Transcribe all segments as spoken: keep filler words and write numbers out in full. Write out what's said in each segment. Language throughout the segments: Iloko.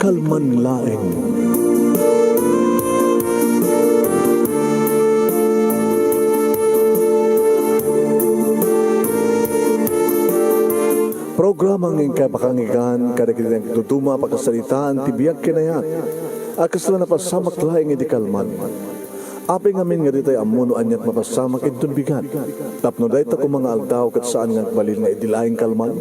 Kalman laeng. Programa nga inkay pakangigan kadagiti nagduduma a pakasaritaan ti biag ken ayat a kasla napasamak laeng idi kalman. Apay ngamin nga ditay ammo no aniat mapasamak inton bigat? Tapno dayta koma nga aldaw ket saan nga agbalin nga idi laeng kalman?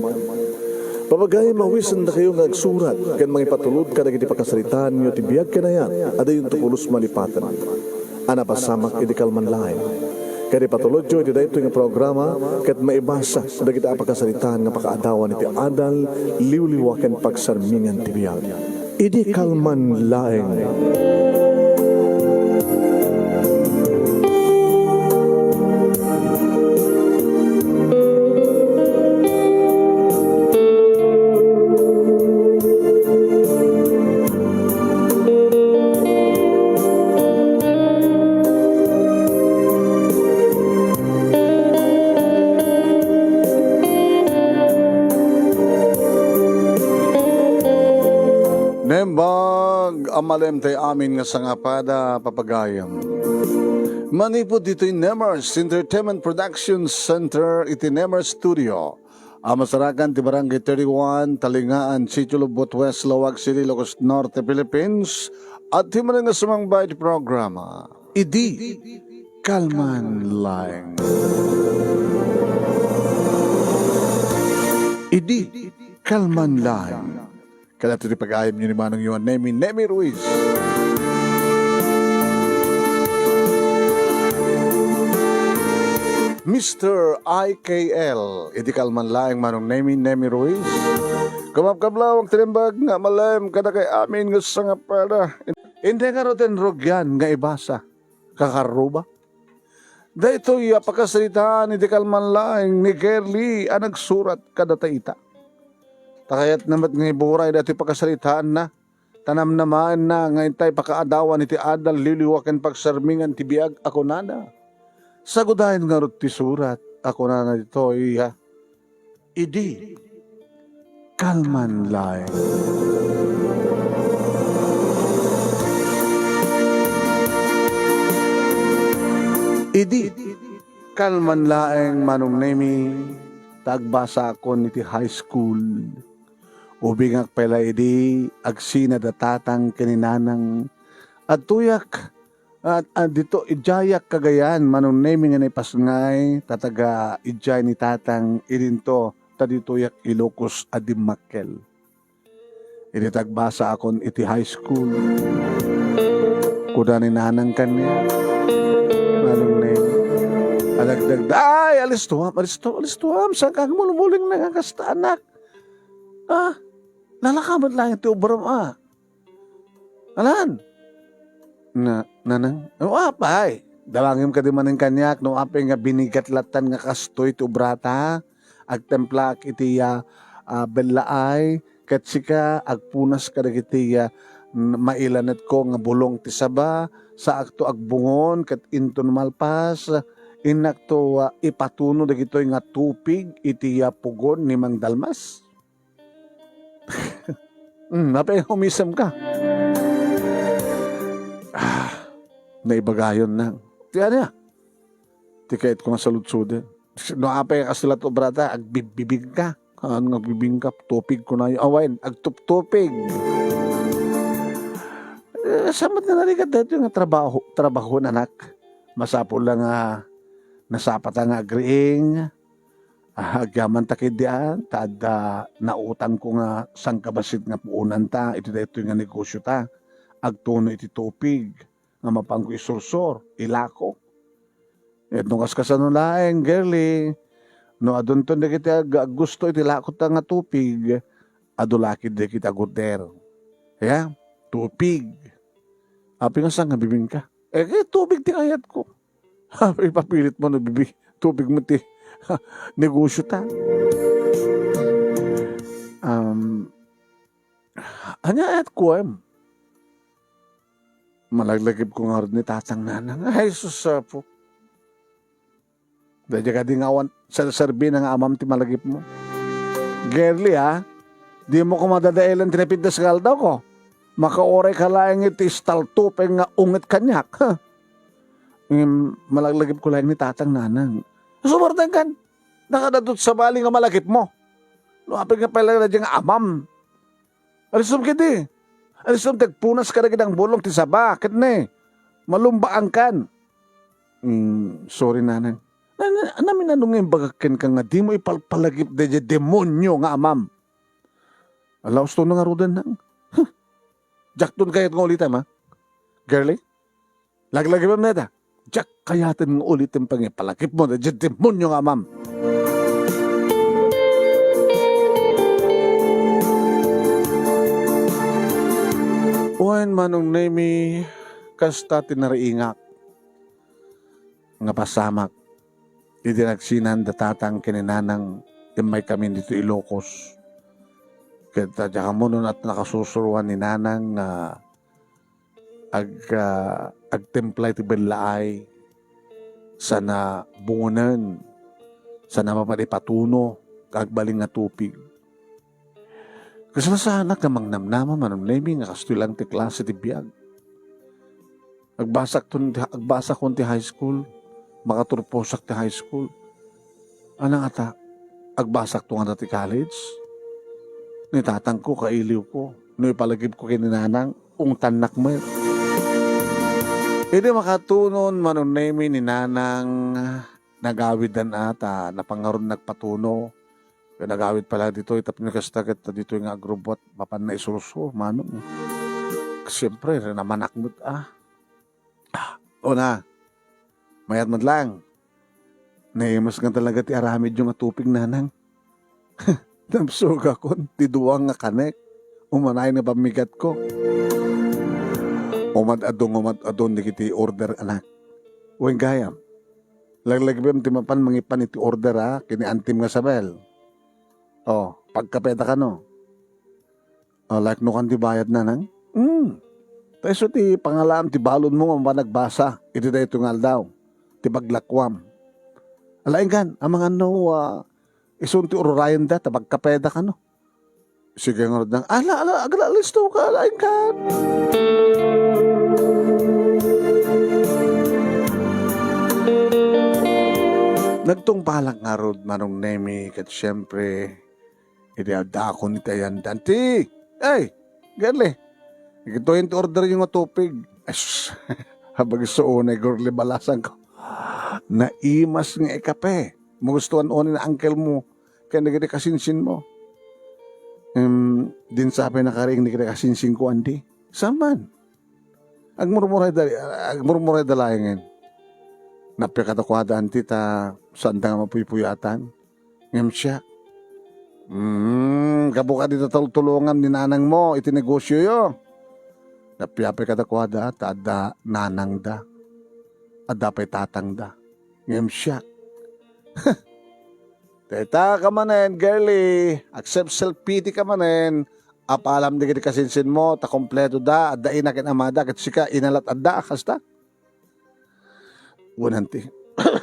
Papagayam, awisendakayo nga agsurat ken mangipatulod kadagiti pakasaritaanyo ti biag ken ayat a diyonto pulos malipaten a napasamak idi kalman laeng. Ket ipatulodyo iti daytoy nga programa ket maibasa dagiti a pakasaritaan nga pakaadawan iti adal, liwliwa ken pagsarmingan ti biag. Idi kalman laeng. Naimbag a malem tay amin nga sangapada, papagayam. Manipud ditoy Nemers Entertainment Production Center iti Nemers Studio a masarakan ti Barangay thirty-one, Talingaan, Sitio Lubot West, Laoag City, Ilocos Norte, Philippines, adtoy manen nga sumangbaay ti programa. Idi kalman laeng. Idi kalman laeng. Kadagiti pagayamyo ni Manong Yuan Nemi, Nemi Ruiz. Mister I K L, idi kalman laeng Manong Nemi, Nemi Ruiz. Kumapkablawag ti naimbag nga malem kadagiti amin nga sangapada. Inday ngarud ti rugian nga ibasa, kakarruba. Daytoy a pakasaritaan iti kalman laeng ni Gerly a nagsurat kadata ita. Ta kayatna met nga iburay daytoy pakasaritaanna, ta namnamaenna nga intay pakaadawan iti adal, liwliwa ken pagsarmingan ti biag a kunana. Sagudayen ngarud ti surat a kunana ditoy, a, Idi kalman laeng. Idi kalman laeng, Manong Nemi, ta agbasakon iti high school. Ubingak pay la idi agsina da tatang ken ni nanang. Adtoyak, a, a, dito, idiayak Cagayan, Manong Nemi nga naipasngay, ta taga idiay ni tatang, idinto, ta ditoyak Ilocos a dimmakkel. Idi tagbasakon iti high school, kuna ni nanang kaniak, Manong Nemi, adagdagda, "Ay, alistuam, alistuam, alistuam, saan ka agmulmuling na nga kasta, anak? Ah, nalaka met laeng ti obram, a." Alan? Na, nanang? O, apay, dawangem kadi manen kaniak no apay nga binigat lattan nga kastoy ti obrata. Agtemplaak iti, ah, ah, bellaay, ket sika agpunas kadagiti, ah, n-, mailanetko nga bulong ti saba, saakto agbungon, ket inton malpas, innakto, ah, ipatuno dagitoy nga tupig iti, ah, pugon ni Mang Dalmas. Hmm, apay nga umisemka? Ah, naibagayon na. Ti ania? Ti kayatko nga saludsoden. No apay nga kastoy la ti obrata, agbibibingka. Haan nga agbibingka, tupig kunayo. Awen, agtuptupig. Eh, saan met nga narigat daytoy nga trabaho, trabaho, anak? Masapul la nga nasapata nga agriing. Ah, agyamanta ketdi a, ta adda nautangko nga sangkabassit nga puonanta iti daytoy nga negosiota. Agtuno iti tupig nga mapanko isursor, ilako. Ket no kaskasano laeng, Gerly, no adunton dagiti ag-, aggusto iti lakota nga tupig, adu la ketdi dagiti aguder. Ya, tupig. Apay nga saan nga bibingka? Eh, ket tupig ti kayatko. Ipapilit mo no bibi-, tupig mo ti negosiota. Um, ania ayat kuem? Malaglagipko ngarud ni tatang, nanang. Ay, sus, apo. Daydiay kadi nga awan serserbi na nga amam ti malagipmo. Gerly, ha? Dimo ko madadaelan ti napintas nga aldawko. Makaurayka laeng iti staltupeng nga unget kaniak, ha? Ngem malaglagipko laeng ni Tatang, Nanang. Sumartenkan, nakadadut sabali nga malagipmo. No apay nga pay laeng daydiay nga amam. Alisem ketdi. Alisem ti agpunas kadagiti nangbulong ti saba, ket ne, malumbaankan. Mm, sorry, Nanang. Na, na, naminano nga imbagak kenka nga dimo ipalpalagip daydiay demonyo nga amam? Ala, usto no ngaruden, Nang. Huh. Diakton kayat nga ulitem, ha? Girlie? Laglagipem dayta. Diak kayaten nga ulitem pay nga ipalagipmo daydiay demonyo nga amam. Wen, Manong Nemi, kasta ti nariingak nga pasamak. Idi nagsinan da Tatang ken ni Nanang, immaykami ditoy Ilocos. Ket, ah, diak ammo no nakasusuroan ni Nanang nga ag-, ah, agtimpla iti bellaay, sana bungonen, sana mapan ipatuno, agbalin nga tupig. Kasla saanak nga mangnamnama, Manong Nemi, nga kastoy laeng ti klase ti biag. Agbasakton ti, agbasakon ti high school, makaturposak ti high school. Ania ngata, agbasakto ngata ti college? Ni tatangko, kailiwko, no ipalagipko ken ni nanang, ungtannak met. Idi makatunon, Manong Nemi, ni nanang, nagawidan a ta napangarod nagpatuno. Ket nagawid pay laeng ditoy tapno kasta ket ditoy nga agrubbuat, mapan naisursur, manong. Siempre, namanak met a. Ah, una, mayat met laeng. Naimas nga talaga ti aramidyo nga tupig, nanang. Nabsogakon ti dua nga kanek. Umanay nga pammigatko. Umad-adu nga umad-adun dagiti order, anak. Wen gayam, laglagipem ti mapan mangipan iti order a ken ni antim nga sabel. O, pagkapeda kano. O, like no kan ti bayad, nanang? Hmm. Ta isu ti pangalaam ti balonmo nga mapan agbasa iti daytoy nga aldaw ti paglakuam. Ala, inkan, amangan no, ah, isun ti ururayenda ta pagkapeda kano. Sige ngarud nang, ala, ala, agla-, alisto ka, ala, inkan. Nagtungpalak ngarud, Manong Nemi, ket siempre, idi addaakon iti ayandan ti, ay, Girlie, dagitoyen ti orderyo nga tupig. Ay, sus, habag isu unay, Girlie, balasangko. Naimas nga ikape. Magustuhan unay ni uncle mo ken dagiti kasinsinmo. Em, dinak sa pay nakariing dagiti kasinsinko, anti? Saan man? Agmurmurayda, agmurmurayda laengen. Nappia kadakuada, anti, ta saanda nga mapuypuyatan. Ngem siak, mm, gapu kadi ta tultulongam ni nanangmo iti negosioyo. Nappia pay kadakuada ta adda nanangda. Adda pay tatangda. Ngem siak. Dayta ka manen, Girlie. Agsepselpiti ka manen. Apalam dagiti kasinsinmo ta kompleto da, adda ina ken amada, ket sika, ina lat adda, kasta? Wen, anti.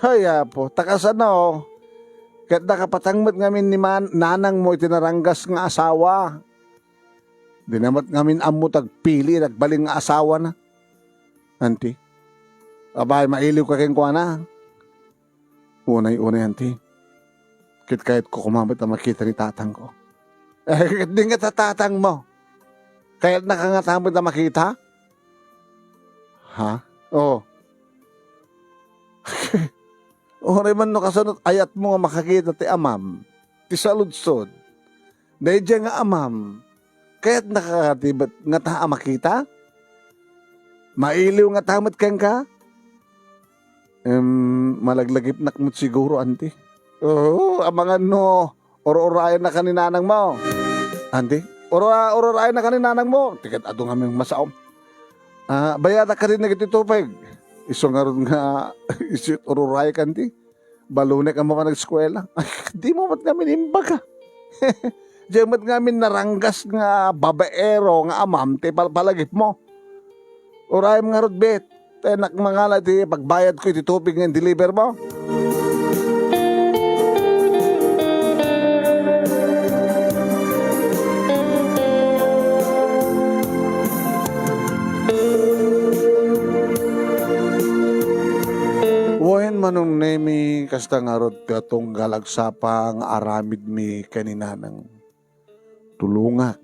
Ay, Apo, ta kasano? Ket nakapatang met ngamin ni man-, nanangmo iti naranggas nga asawa. Dina met ngamin ammo ti agpili, nagbalin nga asawana. Anti? Abay, mailiwka kenkuana. Unay, unay, anti. Ket kayatko koma met a makita ni tatangko. Eh, ket di nga ta tatangmo. Kayatnaka ngata met a makita? Ha? Oh. Uray man no kasano ayatmo nga makakita ti amam, ti saludsod. Daydiay nga amam, kayatnaka ti met ngata a makita? Mailiw ngata met kenka? Em, malaglagipnak met siguro, anti. Oo, amangan no ur-urayennaka ni nanangmo. Anti? Ur-, ur-urayennaka ni nanangmo. Ti ket adu ngamin masaom. Ah, bayadak kadin dagiti tupig. Isu ngarud nga, isu ur-urayek, anti. Balonek a mapan ageskuela. Ay, dimo met ngamin imbaga. Diay met ngamin naranggas nga babaero nga amam ti palpalagipmo. Urayem ngarud, bet. Tenak mangala ti pagbayadko iti tupig nga in-deliver mo. Manong Nemi, kasta ngarud ti tunggal agsapa nga aramidmi ken ni Nanang. Tulongak.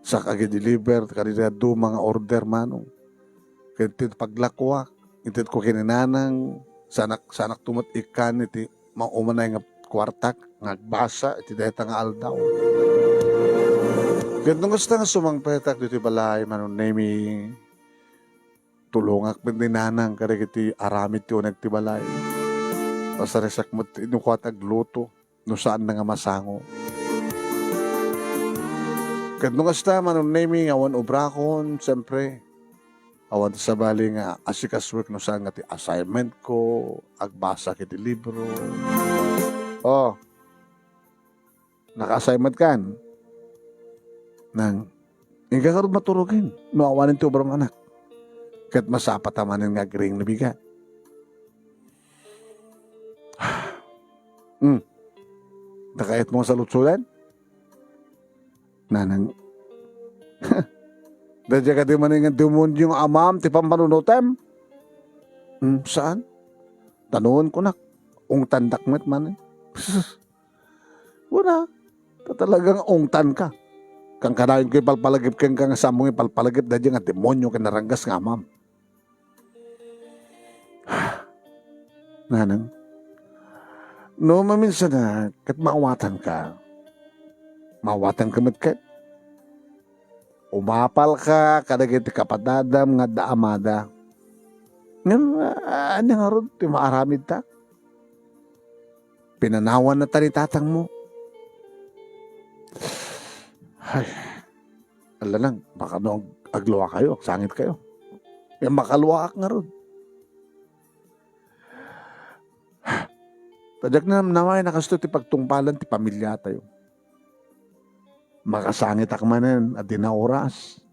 Sak agi-deliver kadagiti dadduma nga order, Manong. Ket ti paglakuak, intedko ken ni Nanang, saanak, saanakto met ikkan iti maumanay nga kuartak nga agbasa iti dayta nga aldaw. Ket no kasta nga sumangpetak ditoy balay, Manong Nemi, tulongak met ni Nanang kadagiti aramid ti uneg ti balay. Pasarisak met no kua ti agluto, no saanna nga masango. Ket no kasta, Manong Nemi, nga awan obrakon, siyempre, awan ti sabali nga asikasuek no saan nga ti assignment ko, agbasa iti libro. Oh, naka-assignment kan? Nang, inka ngarud maturogen no awanen ti obram, anak. Ket masapata manen nga agring no bigat. Hmm. Nakayat mo nga salutsodan? Nanang. Daydiay kadi manen nga demonyo nga amam ti pampanunotem? Hmm, saan? Tanoen kunak. Ungtandak met manen. Kuna, ta talagang ungtanka. Kankanayon ko ipalpalagip kenka nga saanmo nga ipalpalagip daydiay nga demonyo ken naranggas nga amam. Nanang, no maminsan a ket maawatanka, maawatanka met ket. Umapalka kadagiti kapadadam nga adda amada. Ngem, ah, ania ngarud ti maaramidta? Pinanawanna ta ni tatangmo. Ay, ala lang, baka no ag-, agluakayo, agsangitkayo. Ngem makaluaak ngarud. Ta diak namnamaen a kastoy ti pagtungpalan ti pamiliatayo. Makasangitak manen a dina oras.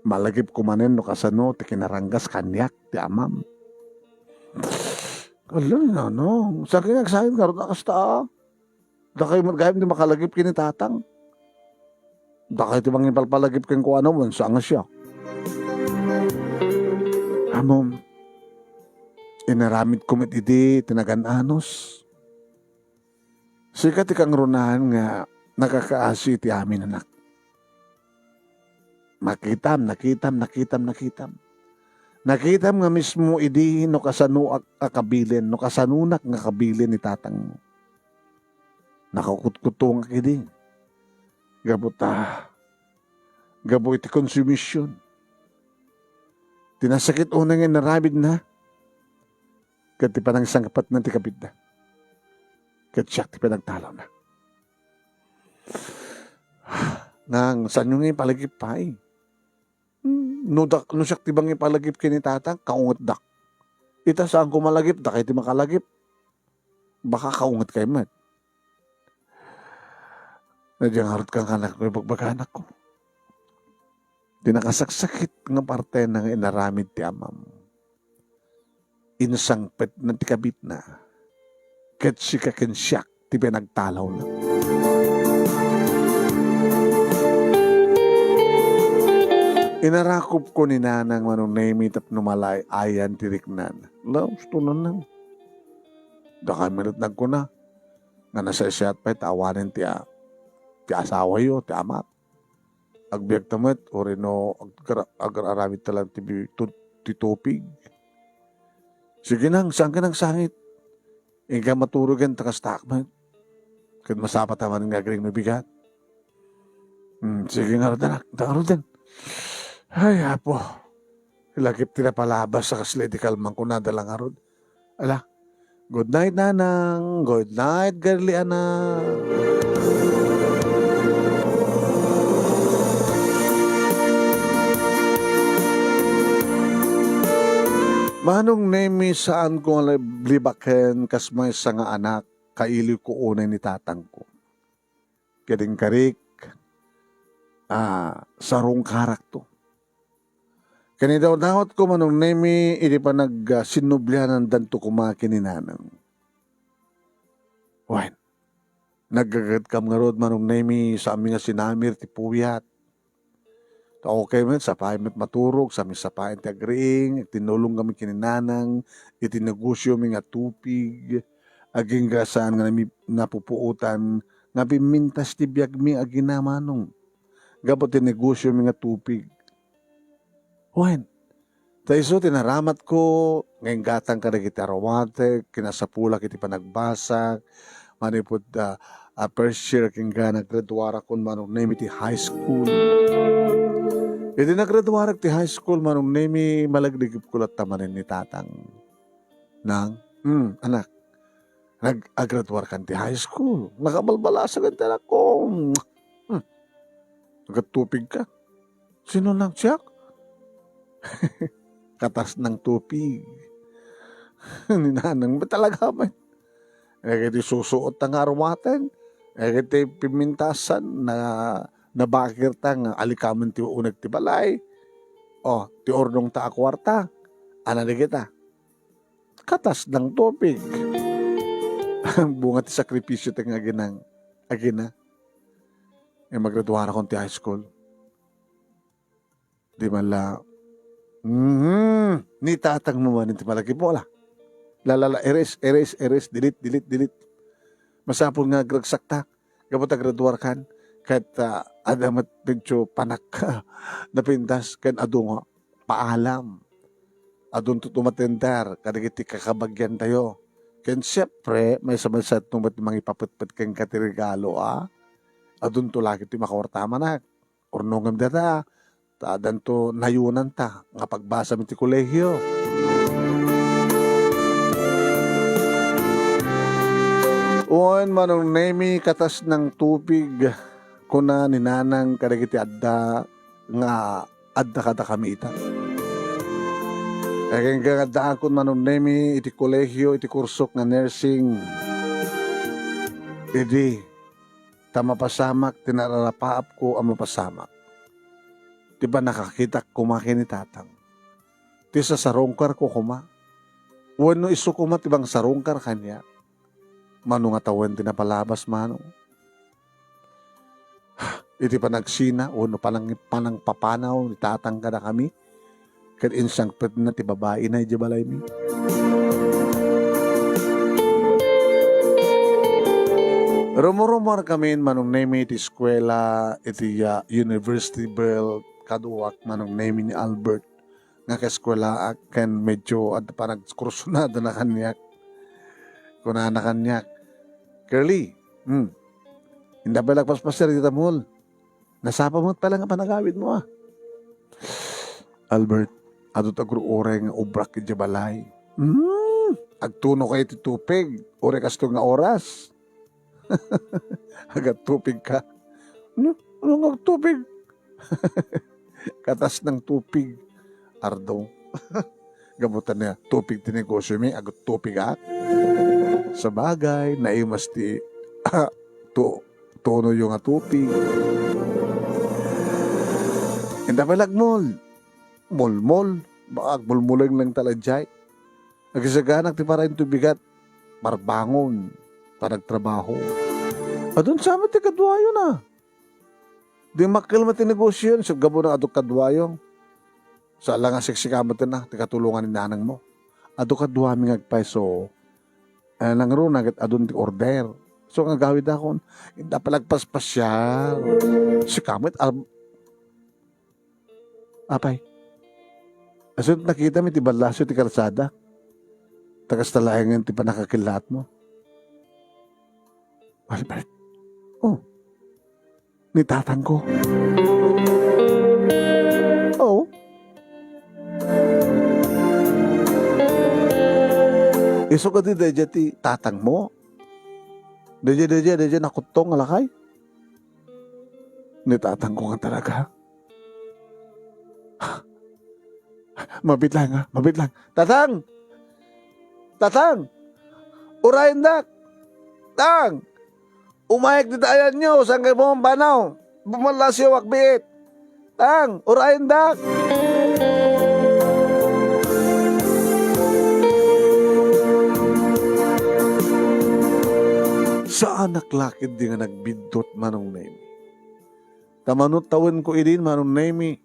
Malagipko manen no kasano ti kinaranggas kaniak ti amam. Ala, Nanang, saanka nga agsangit ngarud a kasta, a? Dakayo met gayam ti makalagip ken ni tatang. Dakayo ti mangipalpalagip kenkuana, wen saan nga siak? Ammom, inaramidko met idi ti nagan-anos. Sika ti kangrunaan nga nakakaasi iti amin, anak. Nakitam, nakitam, nakitam, nakitam. Nakitam nga mismo idi no kasano ak-, a kabilin, no kasanonak nga kabilin ni tatangmo. Nakakutkuttungak idi. Gapu ta, gapu iti konsumision. Ti nasakit unay nga inaramidna, ket ti panangsangpetna ti kabitna. Ket siak ti panagtalawna. Nang, saanyo nga ipalagip pay? Hmm, no dak-, no siak ti mangipalagip ken ni tatang, kaungetdak. Ita, saanko malagip, dakayo ti makalagip. Baka kaungetkay met. Nadya ngarud kang anak ko, ibagbaga, anak ko. Ti nakasaksakit nga partena nga inaramid ti amam. Insangpetna ti kabitna, ket sika ken siak ti pinagtalawna. Inarakupko ni Nanang Manong Nemi tapno malay-ayan ti riknana. Laus to, Nanang. Dakayo met nagkuna nga nasaysayat pay ta awanen ti a-, ti asawayo, ti amak. Agbiagta met, uray no agra-, agar-aramidta lang ti bi-, tu-, ti tupig. Sige nang, saanka nagsangit? Inka maturogen ta kastaak met. Ket masapata manen nga agring no bigat. Hmm, sige ngarud, anak, ta ngaruden. Ay, Apo. Ilagip ti napalabas a kasla idi kalman kunada lang ngarud. Ala, good night, Nanang. Good night, girly, anak. Manong Nemi, saanko nga lib-, libaken kas maysa nga anak, kailiwko unay ni tatangko. Ket inkarik, a, sarungkarakto. Ken idawdawatko, Manong Nemi, idi panag-, a, sinnublianandanto koma ken ni Nanang. Wen, naggagetkam ngarud, Manong Nemi, saanmi nga sinamir ti puyat. Okay met, sapay met maturog, sa mi sapay ti agriing, tinulong kami ken ni Nanang, iti negosyo mi nga tupig, agingga saan nga nami-, napupuotan, nga pimmintas ti biag mi agina Manong. Gapu ti negosyo mi nga tupig. Wen, ta isu ti naramatko, nga inggatang kadagiti arumatek, kinasapulak iti panagbasag, manipud, ah, ah, first year ken nga naggraduarakon Manong Nemi iti high school. Idi naggraduarak ti high school, Manong Nemi, malagligipko latta manen ni Tatang. Nang, "Hmm, anak, nag-, agraduarkan ti high school. Nakabalbalasagen ti anakko. Hmm, agtupigka." "Sino nang siak?" "Katas nang tupig." Ni Nanang, "Ba talaga man?" Dagiti susuot ta nga arumaten, dagiti pimmintasan na nabakir ta nga alikamen ti uneg ti balay. O, ti urnong ta a kuarta, ana dagita. Katas nang tupig. Bunga ti sakripisyo ta nga aginang, agina. E, magraduarakon ti high school. Di man la, mhm, ni tatang mo man ti malagip mo, ala. La, la, la, erase, erase, erase, delete, delete, delete. Masapul nga agragsakta, gapu ta graduar kan, ket, ah, adda met medyo panak-, napintas, ken adu nga paalam. Adunto tumatender kadagiti kakabagiantayo. Ken siempre, maysa-maysa met mangipapetpet kenka ti regalo, a? Adunto la ket ti makawarta manak. Urnongem dayta, ta addanto nayonanta nga pagbasam iti kolehio. Wen, Manong Nemi, katas nang tupig, kuna ni Nanang kadagiti adda nga adda kadakami ita. Agingga nga addaakon, Manong Nemi, iti kolehio, iti kursok nga nursing. Idi, ta mapasamak ti nararapaapko a mapasamak. Ti pannakakitak koma ken ni tatang. Ti sasarungkarko koma. Wenno isu koma ti mangsarungkar kaniak. Mano nga tawen ti napalabas, Manong. Iti panagsina wenno panang-, panangpapanaw ni tatang kadakami, ket insangpetna ti babaina idiay balaymi. Rumurumuarkamin, Manong Nemi, iti eskuela, iti, ah, University Belt, kaduak, Manong Nemi, ni Albert, nga kaeskuelaak, ken medyo adda panagkursunadona kaniak. Kunana kaniak, "Curly, hmm, inda pay la agpaspasiar dita mall. Nasapa met pay la nga panagawidmo, a." "Albert, adu ti agur-uray nga ubrak idiay balay." "Hmm, agtunokayo ti tupig, uray kasto nga oras." "Agtupigka?" "No, no nga agtupig?" "Katas nang tupig." Ardong. Gapu ta tupig ti negosiomi, agtupigak. Sabagay, naimas ti, ah, tu-, tunoyo nga tupig. Inda pay la agmol. Molmol. Ba, agmulmuleng lang talaga jay. Agisaganak ti paraintubigat. Parbangon. Panagtrabaho. Adun sa met ti kaduayo na. Dimmakkel met ti negosion, so gapu na adu kaduayo. Saan la nga siksika met na ti katulongan ni nanang mo. Adu kaduami nga agpayso, eh, nangruna ket adun ti order. So, nga gawidakon, inda pay la agpaspasiar. Sika met, ab-, apay. Asin nakita mi ti ballasyo ti kalsada. Ta kasta laengen ti pannakakillaat mo. Albert. Oh. Ni tatangko. Oo. Isu kadi daydiay ti tatangmo? Daydiay, daydiay, daydiay nakuttong a lakay? Ni tatangko nga talaga. Mabit lang, ha? Mabit lang. Tatang! Tatang! Urayendak! Tang! Umayek dita ayanyo, saan kayo pumampanaw? Bumalasiyo, akbiit! Tang! Urayendak! Saanak la ketdi nga nagbiddut, Manong Nemi. Ta mano tawenko idin, Manong Nemi,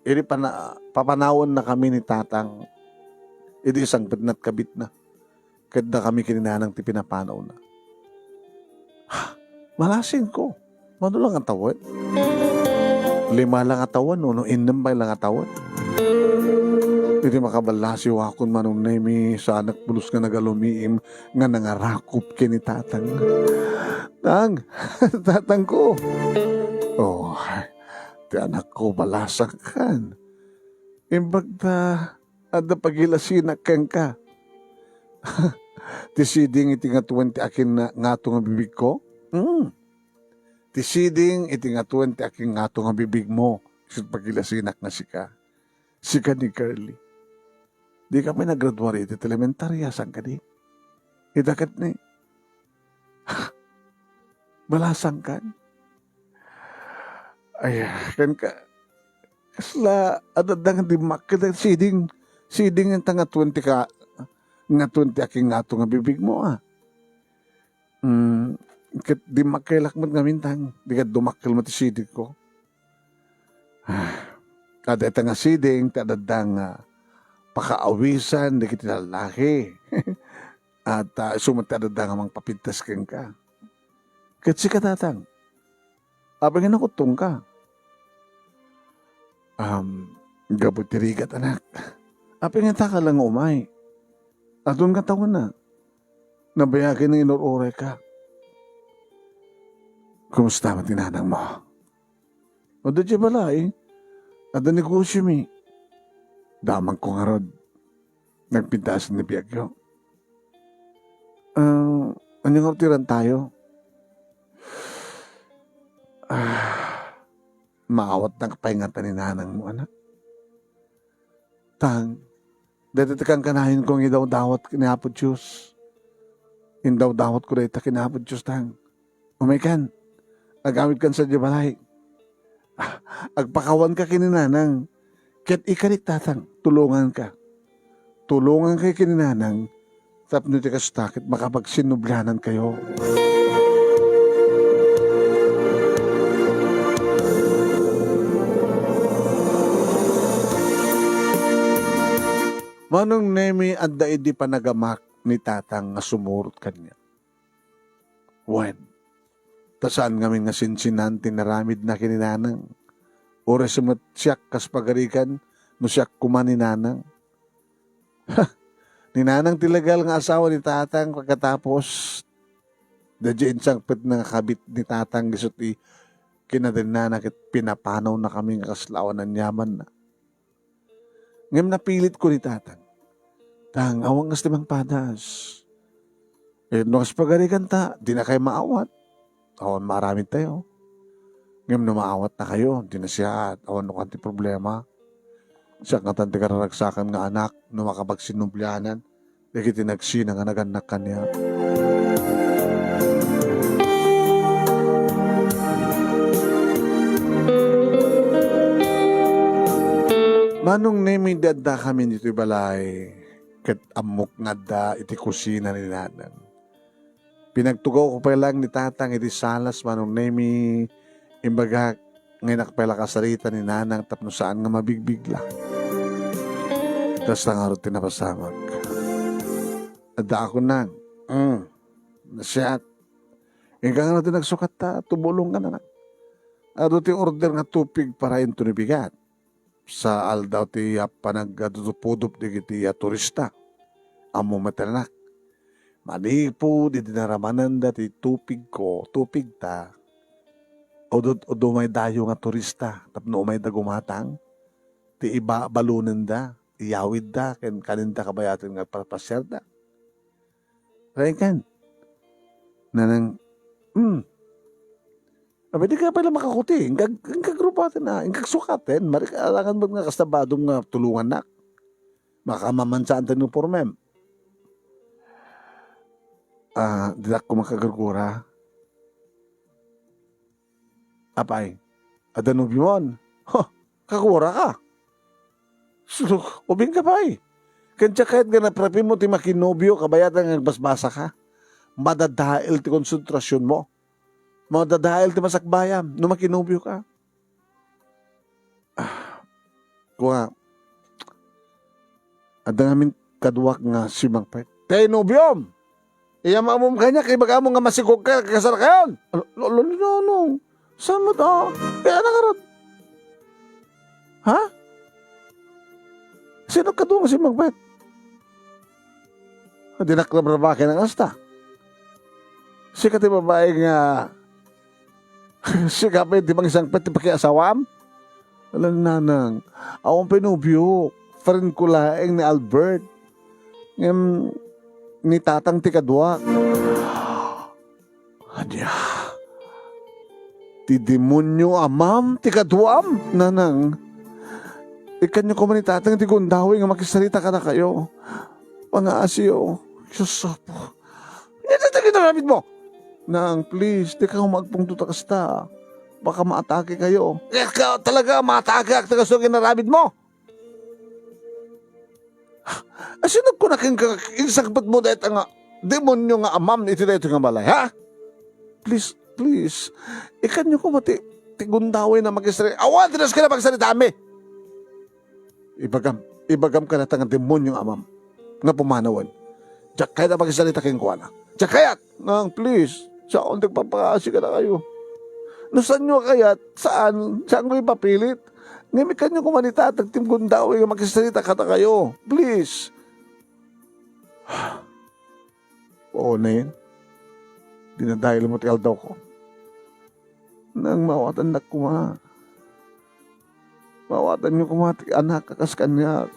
idi pana-, papanawennakami ni Tatang, idi sangpetna ket kabitna, ket dakami ken ni Nanang ti pinapanawna. Ha, malasingko. Mano lang a tawen? Lima lang a tawen, no, no innem pay lang a tawen. Idi makaballasiwakon, Manong Nemi, saanak pulos nga nagalumiim nga nangarakop ken ni Tatang. Tang, Tatangko. Oh, ti anakko, balasangkan. Imbag ta adda pagilasinak kenka. Ti siding iti ngatuen ti akin na-, ngato nga bibigko? Hmm. Ti siding iti ngatuen ti akin ngato nga bibigmo, isu ti pagilasinak nga sika. Sika ni Curly. Dika pay naggraduar iti elementarya, saan kadi? Ita ket ni, balasangkan? Ay, ken ka, kasla, adda nga dimmakkel, siding, siding ita nga twenty ka, nga twenty akin ngato nga bibigmo, ah. Mm, ket dimmakkelak met ngamin, Tang, dika dumakkel met ti sidingko. Ah, adda ita nga siding, ti adda nga pakaawisan dagiti lallaki. At, ah, isu met ti adda nga mangpapintas kenka. Ket sika, Tatang, apay nga nakuttongka? Um, gapu ti rigat, anak. Apay nga taka lang umay? Adun nga tawenna. Nabayagen nga inur-urayka. Kumusta met ti nanangmo? Adda diay balay. Adda negosiomi. Damagko ngarud. Nagpintasen ti biagyo. Ah, ania ngarud ti rantayo? Ah, maawatnak pay ngata ni nanangmo, anak. Tang, dayta ti kankanayonko nga idawdawat ken ni Apo Dios. Indawdawatko dayta ken ni Apo Dios, Tang. Umaykan. Agawidkan sadiay balay. Ah, agpakawanka ken ni Nanang. Ket ikarik, Tatang, tulonganka. Tulongankayo ken ni Nanang tapno iti kasta ket makapagsinnublianankayo. Manong Nemi, adda idi panagamak ni Tatang nga sumurot kaniak. Wen, ta saan ngamin nga sinsinan ti naramidna ken ni Nanang. Uray sa met siak kas pagarigan no siak koma ni Nanang. Ha! Ni Nanang ti legal nga asawa ni Tatang pagkatapos. Daydiay insangpetna nga kabit ni Tatang isu ti kinadennana ket pinapanawnakami nga kasla awan aniamanna. Ngem napilitko ni Tatang. Tang, awan kas ti mangpadas. Eh, no kas pagarigan ta, dinakay maawat. Awan maaramidtayo. Ngem no maawattakayo, di na siak, awan no kan ti problema. Siak ngatan ti kararagsakan nga anak, no makapagsinnublianan. Dagiti nagsina nga nagannak kaniak. Manong Nemi, idi addakami ditoy balay, ket ammok nga adda iti kusina ni Nanang. Pinagtugawko pay laeng ni Tatang iti salas, Manong Nemi, imbagak, nga innak pay la kasarita ni Nanang tapno saan nga mabigbigla. Kasta ngarud ti napasamak. Adda ako, Nang. Mm. Siak. Inka nga ti nagsukat ta, tumulong ka na, Nang. Adu ti order nga tupig para inton bigat. Sa aldaw ti, ah, panagdudupudop dagiti, ah, turista. Ammo met, anak, manipud idi naramananda ti tupigko, tupigta, udud-, udu may dayo nga turista tapno umayda gumatang, ti iba-, balonenda, iyawidda, ken kanenda kabayaten nga agpapasiarda. Rengken. Nanang, hmm. Abi, dika pay la makakuti. Ingkag-, ingkagrupaten, ah. Ingkagsukaten. Mari ka, alangan met nga kasta badom nga tulongannak. Makamamansaan ti unipormem. Ah, dinak ko makagargura. Apay, adda nobiom? Huh, kagura ka. Sulok, ubing ka pay. Ken diak kayat nga naprapim mo ti makinobio kabayatan nga agbasbasa ka. Madadael ti konsentrasion mo. Madadael ti masakbayam no makinobio ka. Ah, Kua, adda ngamin kaduak nga simmangpet. Ti nobiom! Iya maamom kaniak, ibagam nga masigogka, kasarkayon. Lo, lo, lo, no, no. Saan mo to? Eh, anak, arot. Ha? Sino kadua nga simmangpet? Di nak labrabaki ng asta. Sika ti babae nga, sika pa ti mangisangpet ti pakiasawam? Alam, nanang, awan pay nobio. Friend ko laeng ni Albert. Ngem, ni tatang ti kaduak. Ania? Ti demonio a ma'am ti kaduam, nanang. Ikkanyo koma ni tatang ti gundaway nga makisarita kadakayo. Pangaasiyo. Sus, apo. Ania ti ginaramid mo? Nang, please, di ka umagpungto ta kasta. Baka maatake kayo. Eh, ka, talaga, maatake ak ta kaso ginaramid mo? Asino kuna kenka, insangpet mo dayta nga demonio nga amam iti daytoy nga balay, ha? Please, please. Ikkanyo koma ti, ti gundaway na makisari. Awan, ti nas ka na pagsaritaanmi. Ibagam, ibagam ka na ta nga demonio nga amam. Nga pumanawen. Diak kayat a makisarita kenkuana. Diak kayat! Nang, please, saan ti agpapakaasi kadakayo. No saanyo kayat, saan, saanko ipapilit. Ngem ikkanyo koma ni tatang ti gundaway nga makisarita kadakayo. Please. Unayen, dinadayel mo ti aldawko. Nang, maawatannak koma. Maawatanyo koma ti anak a kas kaniak.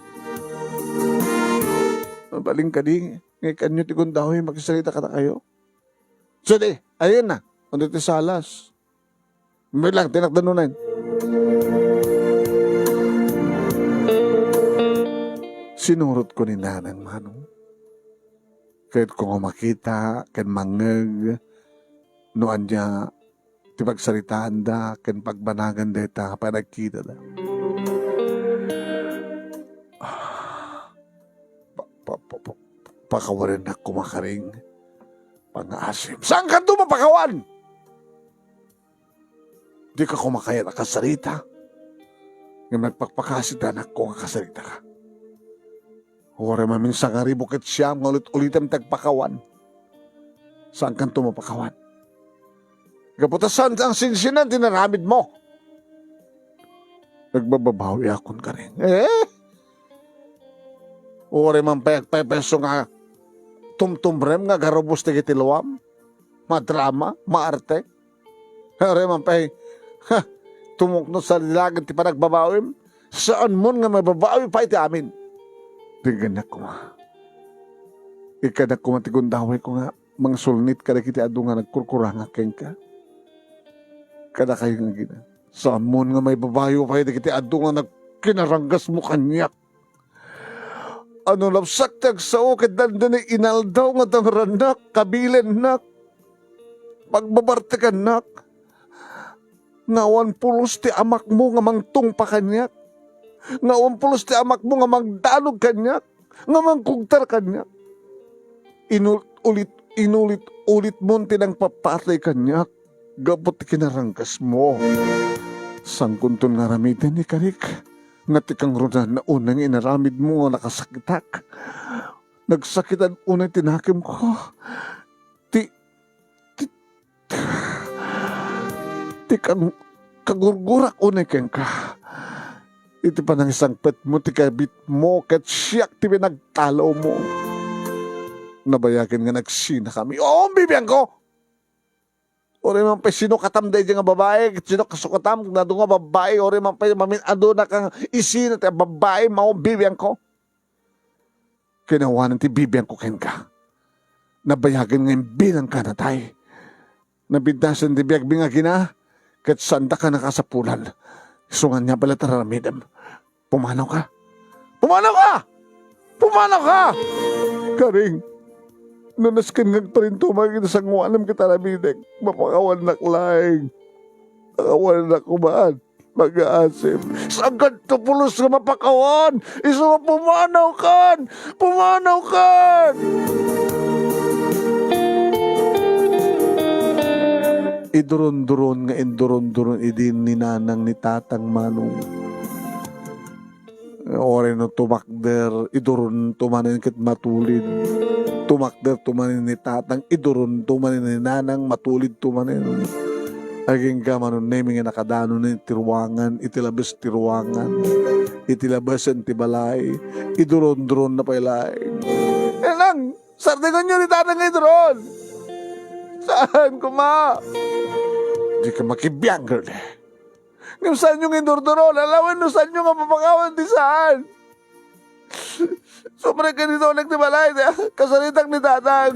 Mabalin kadi, nga ikkanyo ti gundaway makisarita kadakayo? Sige, ayan na. Ano ti salas? Bilang, tinakdan mo na yun. Sinurot ko ni Nanang Manong. Ket kung makita, ken mangngeg, no ania ti pagsaritaanda ken pagbanaganda ita panagkitada. Ah, pa, pa, pa, pa, pakawanennak koma, Karing. Pangaasim. Saan kanto mapakawan? Di ka koma kayat a kasarita. Ngem nagpakpakasi ti anakko nga kasarita ka. Uray mamin sangaribu ket siam nga ulit-ulitem ti agpakawan. Saan kanto mapakawan? Gapu ta saan ang sinsinan ti naramid mo? Nagbababawi akon, Karing. Eh? Uray man pay agpaypayso nga tumtumrem nga agarubos dagiti luam, madrama, maarte. Uray man pay, ha, tumukno sa lagen ti panagbabawim, saanmon nga mababawi pay ti amin. Denggennak koma. Ikkanak koma ti gundawayko nga mangsulnit kadagiti adu nga nagkurkurangak kenka. Kadakayo nga agina. Saanmon nga maibabayo pay dagiti adu nga nagkinaranggasmo kaniak. Ano lapsak ti agsao ket dandani inaldaw nga dangrannak, kabilennak, pagbabartekannak. Nga awan pulos ti amakmo nga mangtungpa kaniak. Nga awan pulos ti amakmo nga mangdanog kaniak. Nga mangkugtar kaniak. Inul-, ulit, inulit-ulitmon ti nangpapatay kaniak gapu ti kinaranggasmo. Sangkonton nga aramiden, ikarik, nga ti kangrunaan unay nga inaramidmo nga nakasakitak. Nagsakitan unay ti nakemko. Ti, ti, ti kang-, kagurgurak unay kenka. Iti panangisangpetmo ti kabitmo ket siak ti pinagtalawmo. Nabayagen nga nagsinakami. Oo, bibiangko! Uray man pay sinukatam daydi nga babai, ket sino kasukatam, adu nga babai, uray man pay mamin-aduna kang isina ti babai, mao bibiangko. Kinawanan ti bibiangko kenka. Nabayagen nga imbilang ka natay. Nabiddasan ti biagmi nga agina, ket saandaka nakasapulan. Isu nga ania pay la ti aramidem. Pumanaw ka! Pumanaw ka! Pumanaw ka! Karing, no nasken nga agparintumang iti sangoanem ket aramidek, mapakawannak laeng. Pakawannak koma. Pangaasim. Saan kanto pulos nga mapakawan? Isu nga pumanaw kan! Pumanaw kan! Iduron-duron nga induron-duron idi ni nanang ni tatang Manong. Uray no tumakder, iduronto manen ket matulid. Tumakderto manen ni tatang, iduronto manen ni nanang, matulidto manen. Agingga Manong Nemi nga nakadanon iti ruangan, iti labes ti ruangan, iti labesen ti balay, iduronduronna pay laeng. Nanang, sardengenyo ni tatang nga iduron! Saan koma? Dika makibiang, girl. Ngem saanyo nga idurduron, alawen no saanyo nga papakawan ti saan. Sumrek ken itunek ti balay, kasaritak ni tatang.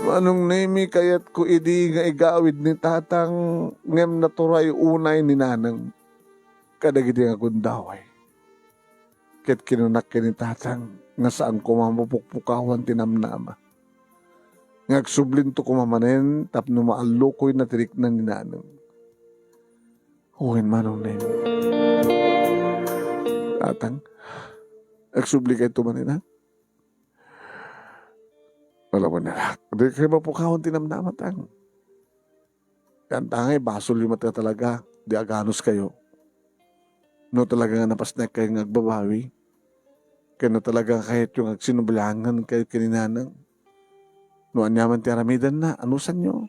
Manong Nemi, kayatko idi nga igawid ni tatang, ngem naturay unay ni nanang kadagiti nga gundaway. Ket kinunak ken ni tatang nga saan koma mapukpukawan ti namnama. Nga agsublinto koma manen tapno maallukoyna ti rikna ni nanang. Wen, Manong Nemi. Tatang, agsubli kayto manen, ha? Wala man nila. Di kayo mapukawan ti namnama, tang. Yan, tangay, basolyo met nga talaga. Di aganus kayo. No talaga nga napasnek kayo nga agbabawi. Ken no talaga nga kayatyo nga agsinubliangan kayo ken ni nanang. No aniaman ti aramidenna, anusanyo?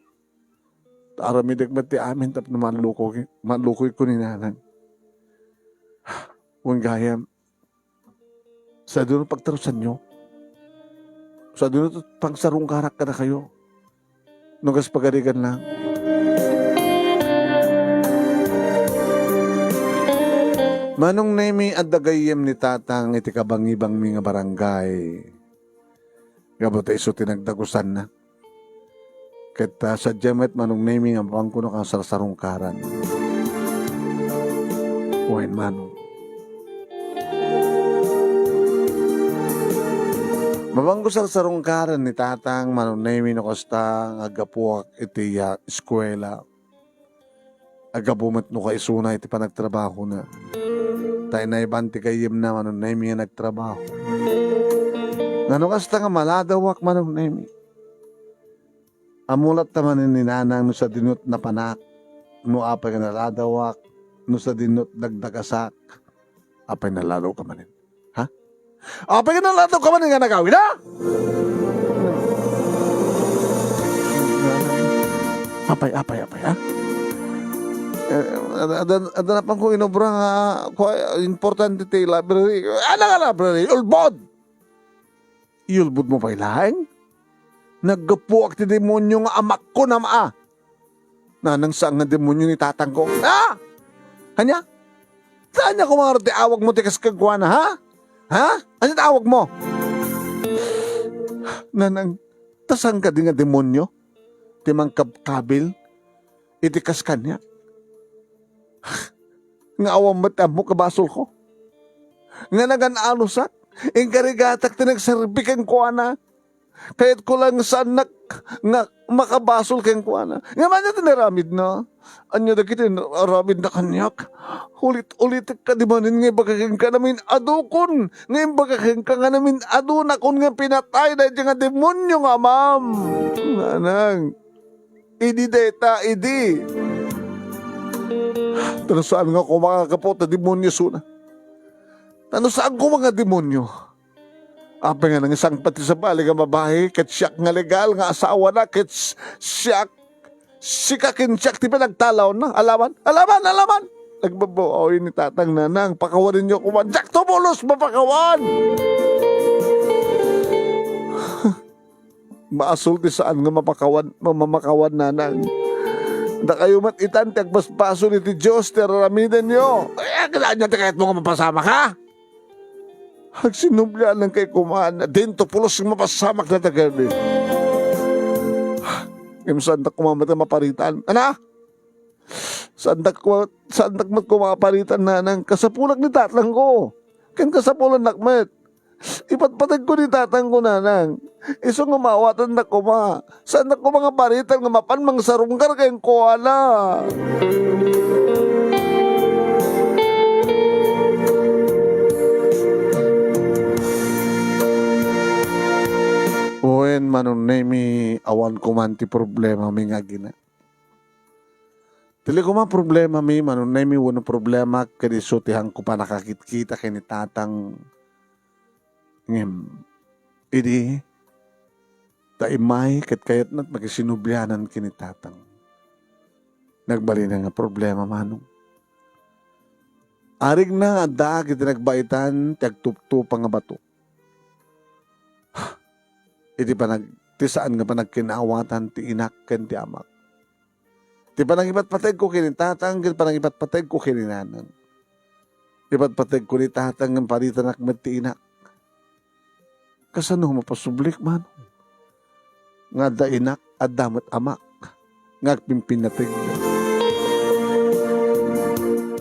Ta aramidek met ti amin tapno malluko-, mallukoyko ni nanang. Wen gayam, sadino pagtarusanyo? Sadino pangsarungkarak kadakayo? No kas pagarigan lang. Manong Nemi, adda gayyem ni tatang iti kabangibangmi nga barangay. Gapu ta isu ti nagdagusanna. Ket, ah, sadiay met, Manong Nemi, nga mapanko no kasarsarungkaran. Wen, Manong. Mapanko sarsarungkaran ni tatang, Manong Nemi, no kasta nga aggapuak iti, ah, eskuela. Aggapu met no kaisuna iti panagtrabahona. Ta inayban ti gayyemna, Manong Nemi, nga nagtrabaho. Ngano kasta nga maladawak, Manong Nemi? Ammok latta manen ni nanang no sadinot napanak, no apay nga naladawak, no sadinot dagdagasak. Apay naladaw ka manen? Ha? Apay nga naladaw ka manen nga nagawid, ha? Apay, apay, apay, ha? Eh, ada, ada, ada na pang kung inobra nga, kua, importante ti library. Ano nga library? Ulbod! Iyulbodmo pay laeng? Naggapuak ti demonio nga amakko, Ama. Nanang, saan nga demonio ni tatangko? Ha? Ania? Saan nga kumaro ti awagmo ti kas kenkuana, ha? Ha? Ania ti awagmo? Nanang, ta saan kadi nga demonio ti mangkabkabil iti kas kaniak? Nga awan met ti ammok a basolko. Nga nagan-anusak, inkarigatak ti nagserbi kenkuana. Kayatko lang saannak nga makabasol kenkuana. Ngem ania ti naramidna? Ania dagiti aramidna kaniak? Ulit-ulitek kadi manen nga ibaga kenka namin-adukon, nga ibaga kenka nga namin-adunakon nga pinatay daydi nga demonio nga amam. Nanang, idi dayta, idi. Ta no saan nga koma nga gapu ta demonio isuna. Ta no saan koma nga demonio. Apay nga nangisangpet ti sabali nga babai, ket siak nga legal nga asawana, ket s-, siak, sika ken siak ti pinagtalawna. Alaman, alaman, alaman. Nagbabawi ni tatang, nanang, pakawanenyo koma. Diak tumulong mapakawan. Basol ti saan nga mapakawan, mamamakawan, nanang. Dakayo met itan ti agbasbasol iti Dios ti ar-aramidenyo. Ay, aglaan niya ti kayatmo nga mapasamak, ha? Agsinublianan kay kuman, dinto pulos nga mapasamak na taga. Ngem saandak koma met maparitan. Ana? Saandak koma, saandak met koma maparitan, nanang, kasapulak ni tatangko. Ken kasapulannak met. Ipatpategko ni tatangko, nanang. Isu nga maawatannak koma. Saannak koma nga paritan nga mapan mangsarungkar kenkuana. Wen, Manong Nemi, awan koman ti problemami nga agina. Ti koma problemami, Manong Nemi, wenno problema ken isu ti haanko pannakakitkita ken ni Tatang. Ngem, idi ta immay ket kayatna ti makisinublianan ken ni Tatang. Nagbalina nga problema, Manong. Arigna nga addaak iti nagbaitan ti agtuptupa nga bato. Iti panag-, ti saan nga panagkinaawatan ti inak ken ti amak. Ti panangipatpategko ken ni Tatang, ken panangipatpategko ken ni Nanang. Ipatpategko ni Tatang ngem paritanak met ti inak. Kasano mapasublik, Manong? Nga adda inak, adda met amak nga agpimpinnateg.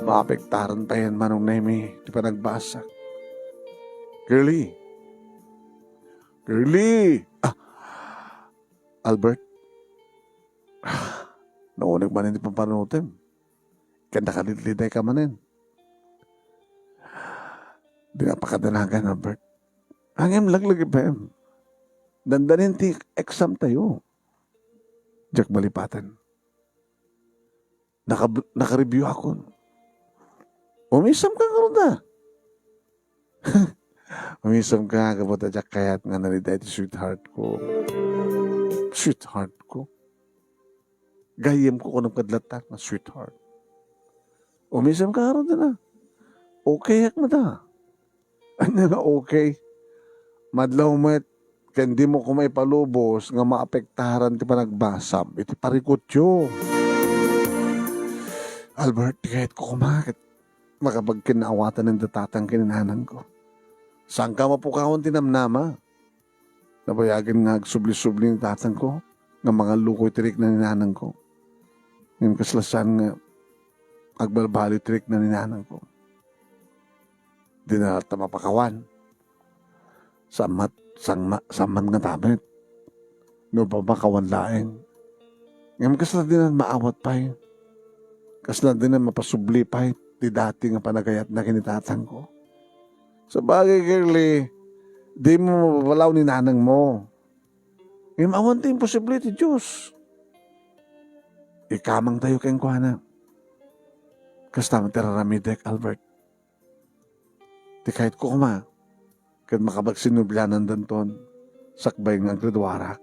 Maapektaran payen, Manong Nemi, ti panagbasa. Girlie! Girlie! Ah! Albert? Nauneg manen ti pampanunotem. Ken nakalidlidayka manen. Dika pakadanagan, Albert. Ngem laglagipem. Dandanin ti exam tayo. Diak malipatan. Naka-, naka-review akon. Umisemka ngarud a. Umisemka, gapu ta diak kayat nga narida iti sweetheart ko. Sweetheart ko? Gayyemko, kunam kad latta nga sweetheart. Umisemka ngarud a. Okay ak met a. Ania nga okay? Madlaw met, ken dimo koma ipalubos nga maapektaran ti panagbasam iti parikutyo. Albert, ti kayatko koma ket makapagkinnaawatan ni Tatang ken ni Nanangko. Saanka mapukawan ti namnama. Nabayagen nga agsubli-subli ni Tatangko nga mangallukoy ti rikna ni Nanangko. Ngem kasla saan nga agbalbaliw ti rikna ni Nanangko. Dina latta mapakawan. Sammat, sangma-, sammat nga tapit. No papakawan laeng. Ngem kasla dinan maawat pay. Kasla dinan mapasubli pay ti dati nga panagayatna ken ni Tatangko. Sabagay, Girlie, dimo mababalaw ni Nanangmo. Ngem awan ti imposible ti Dios. Ikamangtayo kenkuana. Kasta met ti raramidek, Albert. Ti kayatko koma, ket makapagsinublianandanton sakbay nga aggraduarak.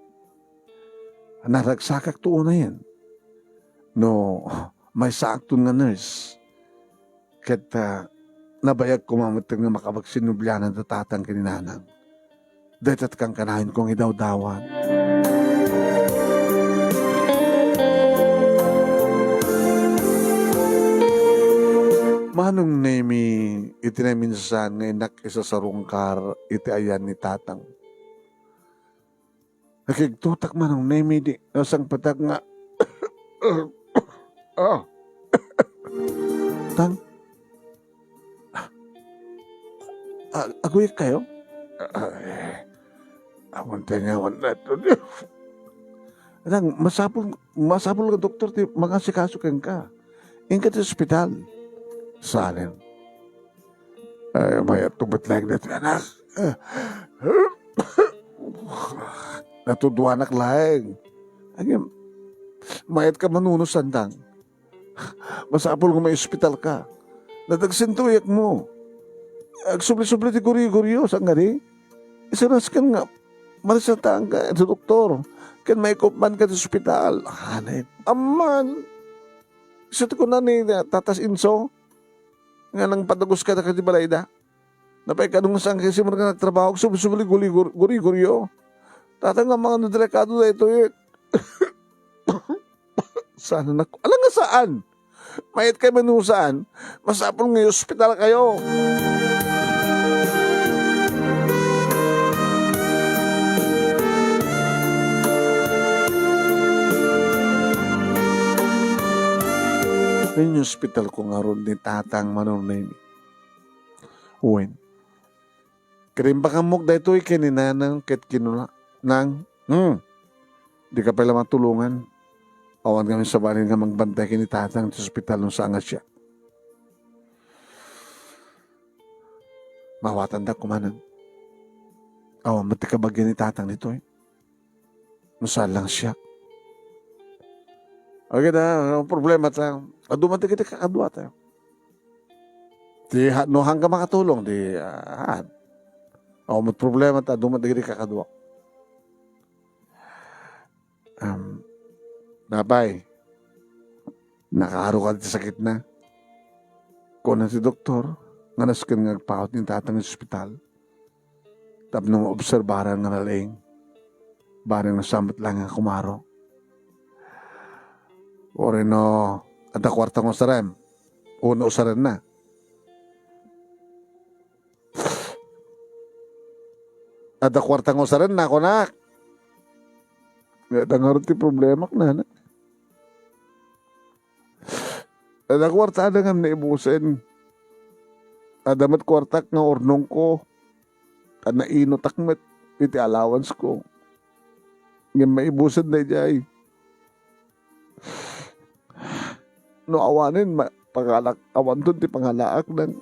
Naragsakakto unayen no maysaakton nga nurse. Ket, ah, nabayag koma metten nga makapagsinublianan da Tatang ken ni Nanang. Dayta ti kankanayon kong idawdawan. Manong Nemi, iti naminsan nga innak isasarungkar iti ayan ni Tatang. Nakigtotak, Manong Nemi, di nasangpetak nga. Ah. Tang. Ah, aguyek kayo? Ah, eh, awan tayo nga, awan na ito. Nang, masapul, masapul nga doktor ti mangasikaso kenka. Inka ti ospital. Salen. Ay, mayat to met laeng daytoy, anak. Natuduanak laeng. Agim, mayat ka manuno, Sandang. Masapul nga maiospital ka. Nadagsen ti uyekmo. Agsubli-subli ti guriguryo, saan nga di? Isu nasken nga maresetaanka iti doktor ken maikupmanka iti ospital. Hanay, amman. Isu ti kuna ni Tatas Inso nga nangpadagus kadakayo iti balayda. Napay kano nga saan kayo simmurot nga nagtrabaho, agsubli-subli gurigur-, guriguryo. Tatay nga, mga delikado daytoy. Saan nak-, ala nga saan? Mayat kayo manuno, saan? Masapul nga ospital kayo. Wen, ospital ko ngarud ni Tatang, Manong Nemi. Wen. Ket imbagammok daytoy ken ni Nanang ket kinuna, "Nang, hmm, dika pay la matulongan. Awan kami sabali nga mangbantay ken ni Tatang ti ospital no saan nga siak." Maawatan da kumanen. Awan met ti kabagian ni Tatang ditoy. No saan lang siak. Okay, ta, no problema ta, adu man dagiti kakaduata. Ti ha-, no, hangga makatulong, di, ah, awan met problema ta, adu man dagiti kakaduak. Um, Napay, nakaaro kadi ti sakitna? Kuna ti doktor, nga nasken nga agpaut ni tatang iti ospital. Tapno maobserbaran nga nalaing. Bareng no saan met laeng nga kumaro. Uray no, adda kuarta nga usarem. Uno usarenna. Adda kuarta nga usarenna, kunak. Adda ngarud ti problemak, nana. Adda kuarta, adda ngem naibusen. Adda met kuartak nga urnongko. Ta nainutak met iti allowance ko. Ngem maibusen daydiay. No awanen, ma-, pangalak, awanton ti pangalaak, nang.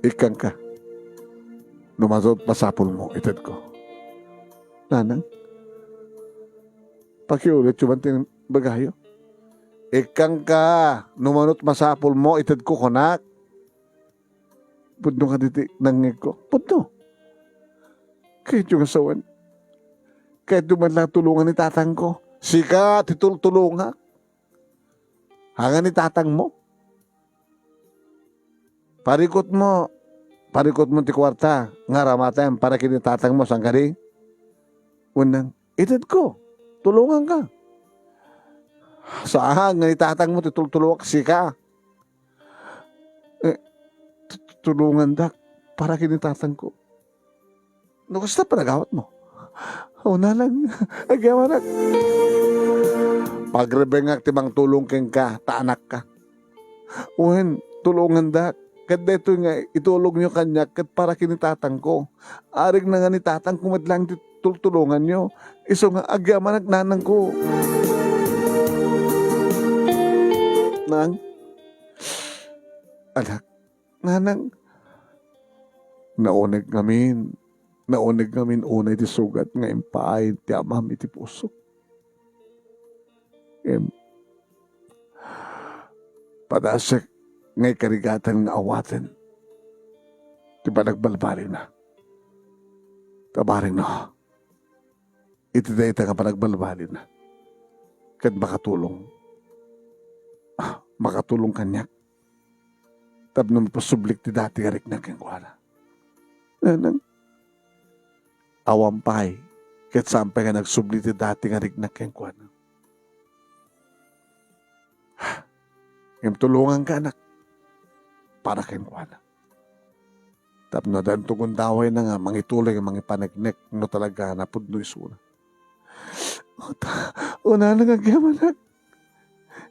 Ikkanka. No mano ti masapulmo, itedko. Nanang? Pakiulityo man ti ibagayo. Ikkanka, no mano ti masapulmo, itedko, kunak. Pudno kadi ti nangngegko. Pudno. Kayatyo nga sawen. Kayatyo man la tulongan ni tatangko. Sika ti tultulongak. Haan ni tatangmo. Parikutmo, parikutmo ti kuarta nga aramatem para ken ni tatangmo, saan kadi? Wen nang, itedko, tulonganka. Saan nga ni tatangmo ti tultulongak, sika. Eh, tu-, tu-, tulongandak para ken ni tatangko. No kasta, panagawatmo. O, nanang, agyamanak. Pagrebengak ti mangtulong kenka, ta anakka. Wen, tulongandak. Ket daytoy nga itulongyo kaniak ket para ken ni tatangko. Arigna nga ni tatangko met laeng ti tultulonganyo. Isu nga agyamanak, nanangko. Nang, anak, nanang, nauneg ngamin, nauneg ngamin unay ti sugat nga impaay ti amam iti puso. Ngem, padasek nga ikarigatan nga awaten ti panagbalbalina. Ta bareng no, iti dayta nga panagbalbalina, ket makatulong, ah, makatulong kaniak tapno mapasublik ti dati nga rikna kenkuana. Nanang, awan pay, ket saan pay nga nagsubli ti dati nga rikna kenkuana. Ngem tulonganka, anak, para kenkuana. Tapno addanto gundawayna nga mangituloy nga mangipaneknek no talaga a napudno isuna. O ta-, o nanang, agyamanak.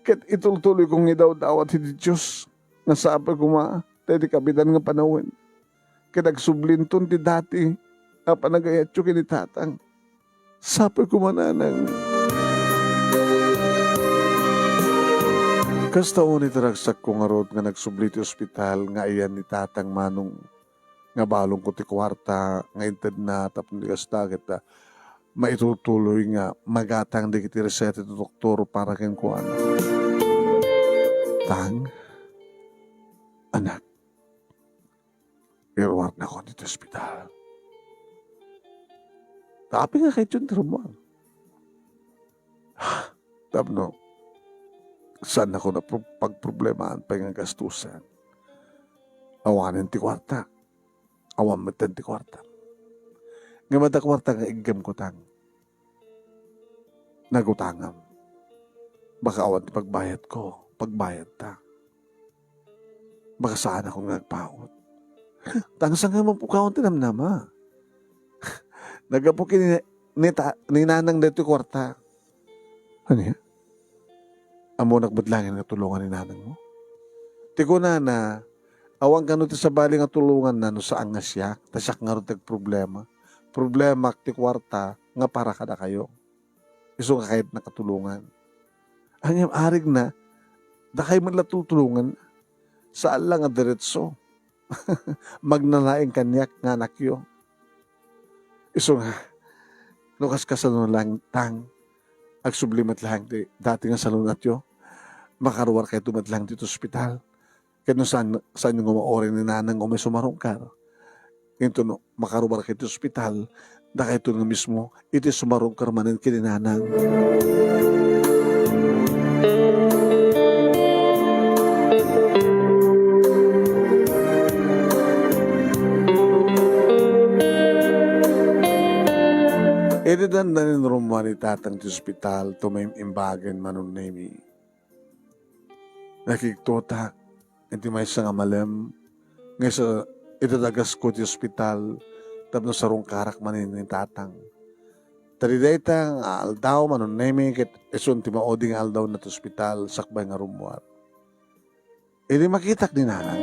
Ket itultuloyko nga idawdawat iti Dios nga sapay koma ta iti kabitan nga panawen, ket agsublinton ti dati a panagayatyo ken ni tatang. Sapay koma, nanang. Kasta unay ti ragsakko ngarud nga nagsubli ti ospital nga ayan ni tatang, manong nga balonko ti kuarta nga intedna tapno di kasta ket, ah, maitutuloy nga magatang dagiti reseta ti doktor para kenkuana. Tang, anak, iruarnakon iti ospital. Ta apay nga kayatyon ti rummuar? Tapno saannakon a pro-, pagproblemaan pay nga gastusen. Awanen ti kuarta. Awan metten ti kuarta. Ngem adda kuarta nga iggemko, tang. Nagutangam. Baka awan ti pagbayadko, pagbayadta. Baka saanakon nga agpaut. Tangsa nga mapukawan ti namnama. Naggapu ken ni, ni ta-, ni nanang daytoy kuarta. Ania? Ammonak met laeng nga tulongan ni nanangmo? Ti kunana, awan kano ti sabali nga tulonganna no saan nga siak, ta siak ngarud ti agproblema. Problemak ti kuarta nga para kadakayo. Isu nga kayatna katulongan. Ngem arigna, dakay met la tultulongan. Saan la nga diretso. Magnalaing kaniak nga anakyo. Isu nga, no kaskasano laeng, tang, agsubli met laeng ti dati nga salunatyo, makaruarkayto met laeng ditoy ospital. Ket no saan, saanyo nga mauri ni Nanang umay sumarungkar, inton makaruarkayto iti ospital, dakayto nga mismo iti sumarungkar manen ken ni Nanang. Iti dandanin rummuar ni Tatang ti ospital, tumay imbagen Manong Nemi. Nakigtotak iti maysa nga malem nga isa iti dagasko ti ospital tapno sarungkarak manen ni Tatang. Ta dayta nga aldaw, Manong Nemi, ket isun ti maudi nga aldaw na ti ospital sakbay nga rummuar. Idi makitak ni Nanang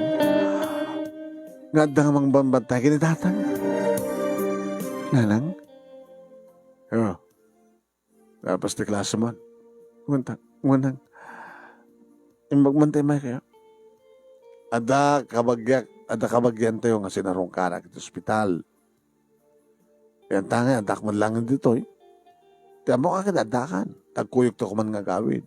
nga adda nga mangbambantay ken ni Tatang. Nanang? Oh. Tapos ti klase man. Nganta, ngunang. Imbag man tayo may kaya. Adda kabagiak, adda kabagiantayo nga sinarungkarak iti ospital. Yan tangay, addak man lang ditoy. Ti ammo ka ket addakan. Tagkuyog to kuman nga gawid.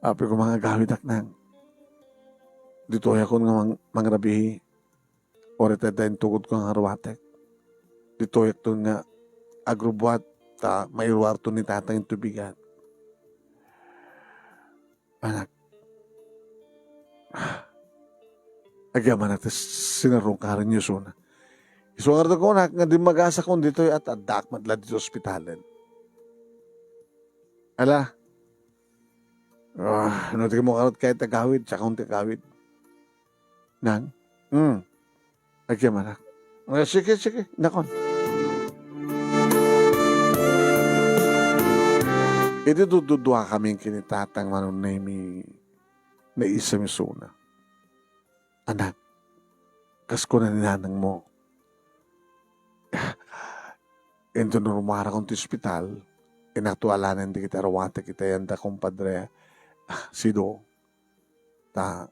Api ko mga gawid, aknang. Ditoy ako nga mang-, mangrabihi. Uray ta adda intugod ko nga ruatek. Ditoyakton nga agrubbuat ta mairuarton ni Tatang iti tubigan. Anak, agyamanak ti sinarungkarenyo isuna. Isu ngarud ko, anak, nga dimmagasakon ditoy at addak met la ditoy ospitalen. Ala. Ah, no, ti mo karot kayat agawid, sakon ti agawid. Nang? Hmm. Agyamanak. Ah, sige, sige, nakon. Idi dududua kami ken ni Tatang Manong Nemi, naisem isuna. Anak, kas kuna ni nanangmo, inton rummuarakon ti ospital, inaktualanen dagiti aruatek iti ayan da kumpadre Sido. Ta